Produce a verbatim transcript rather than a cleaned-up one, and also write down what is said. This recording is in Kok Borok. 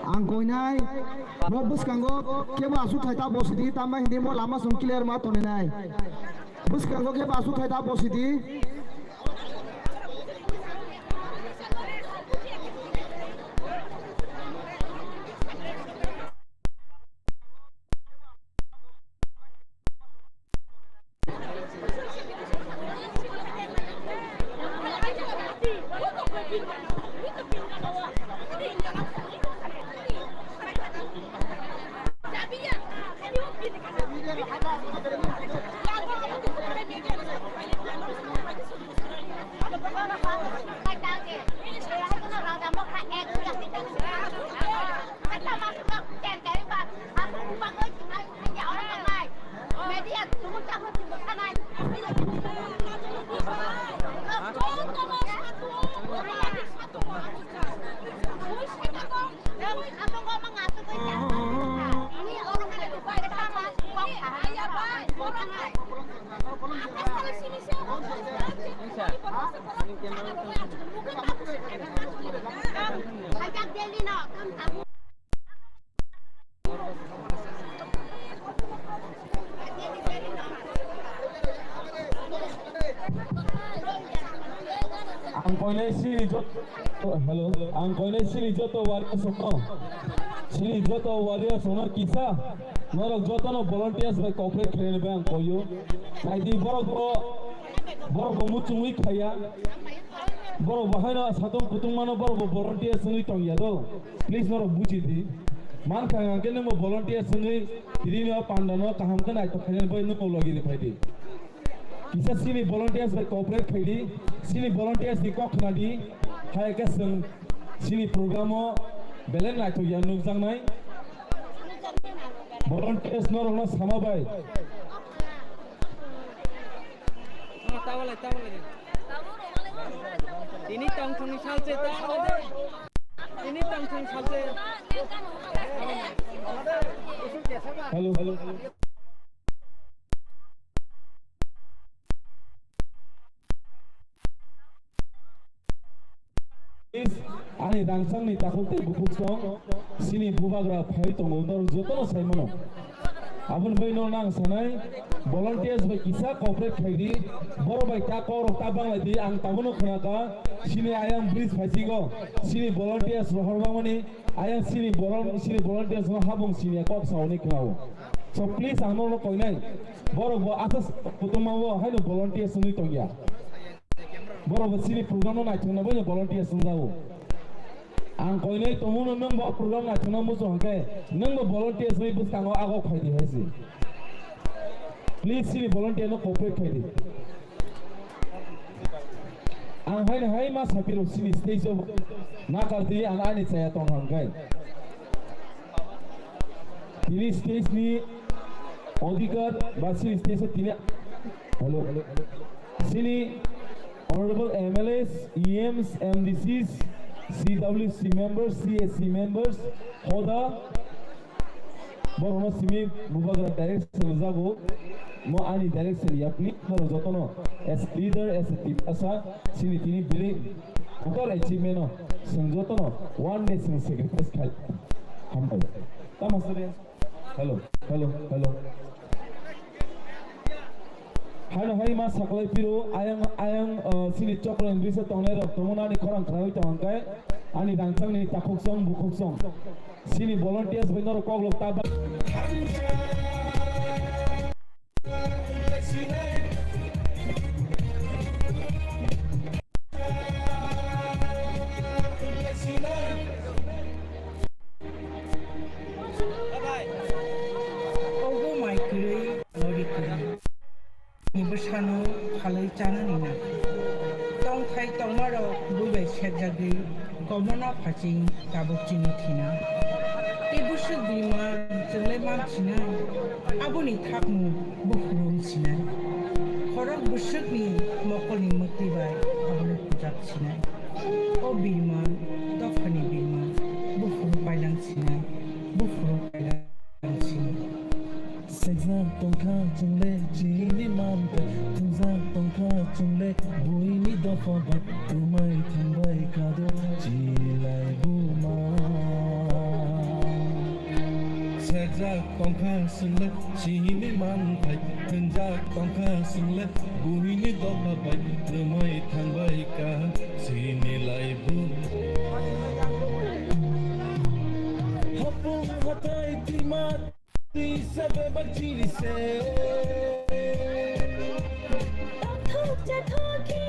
Ang koinai, bo bwskango kebo aswk thai ta bosidi, tamo hindi mo lama song clear ma toninai. Bwskango kebo aswk thai ta bosidi. Ang koinai sini joto, hello, ang koinai sini joto warriors no, sini joto warriors no kisa, norok joto no volunteers bai cooperate khlaina bai ang koyo. Saidi borok bo, borok bo muchungwi khaya, borok bo haino satung kutung mano, borok bo volunteers wngwi tongya do. Please norok buji di. Mankha hwnkhe nwng bo volunteers wngwi tini o panda no kaham khe naithok khainani bai nwng bo logi rw phai di. Kisa sini volunteers bai cooperate khai di, sini volunteers ni kok khna di, hai khe chwng sini program o belai naithok ya nukjaknai. Volunteers norok no sama bai. Tini tongthokni salse ta. Tini tongthokni salse. Hello, hello, hello. Ani rangchakni takhuk tei bukhuk song sini bubagra phai tongo, norok jotono sai mano. Aboni bagwi no nang sanai volunteers bai kisa cooperate khai di, borok bai ta kok rok ta banglai di, ang tabukno khna kha sini ayang bridge phaisingo sini volunteers rohor bangmani. Ayang sini borom, sini volunteers no habung sini kok sauni khwlao. So please ang no koinai. Borok bo asas kutungma bo haino volunteers wngwi tongya. Borok bo sini program no naithokna bo volunteers wngjago. Ang koinai tongmano nwng bo program naithokna muchung hwnkhe nwng bo volunteers wngwi bwskango agok phaidi hai se. Please sini volunteer no cooperate khaidi. Ang haino hai ma sapiro sini stage o nakar di ang ani chaya tong hang kai. Tini stage ni odhikar ba sini stage o tini, hello, sini honorable M L As, E Ms, M D Cs, C W C members, C S C members, hoda, borokno simi bubagra direct sengjago, mo ani direct sengya, please, norok jotono as a leader, as a Tiprasa, sini tini bili kotor achievement o, seng jotono one day seng sacrifice khai. Hambai. Tamo sere. Hello, hello, hello. Haino hai ma saklai piro, ayang, ayang, uh, sini chokro ni bisa tongnai rok, tongmani khorang khnawi tong hangkai, ani rangchakni takhuk song, bukhuk song. Sini volunteers bai norok koklok ta ba- phalwi chanani na. Tongthai tongmarok bui bai sekjagwi komono phaching tabuk chini thina. Tei bwswk birman chwnglai man sinai, aboni thakmung buphuru wng sinai. Khorok bwswkni mokolni mwktwi bai abono pujak sinai. O birman, dophani birman, buphuru pailang sinai, buphuru pailang sinai. Sejak tongkha chwngle chini manthai, thwngjak tongkha chwngle buini dopha bai, twmai thangbai kado chini laibuma. Sejak tongkha chwngle chini manthai, thwngjak tongkha chwngle buini dopha bai, twmai thangbai ka chini laibu. Hapung hatai tima tisa bebak chini se. Tongthok chathok khe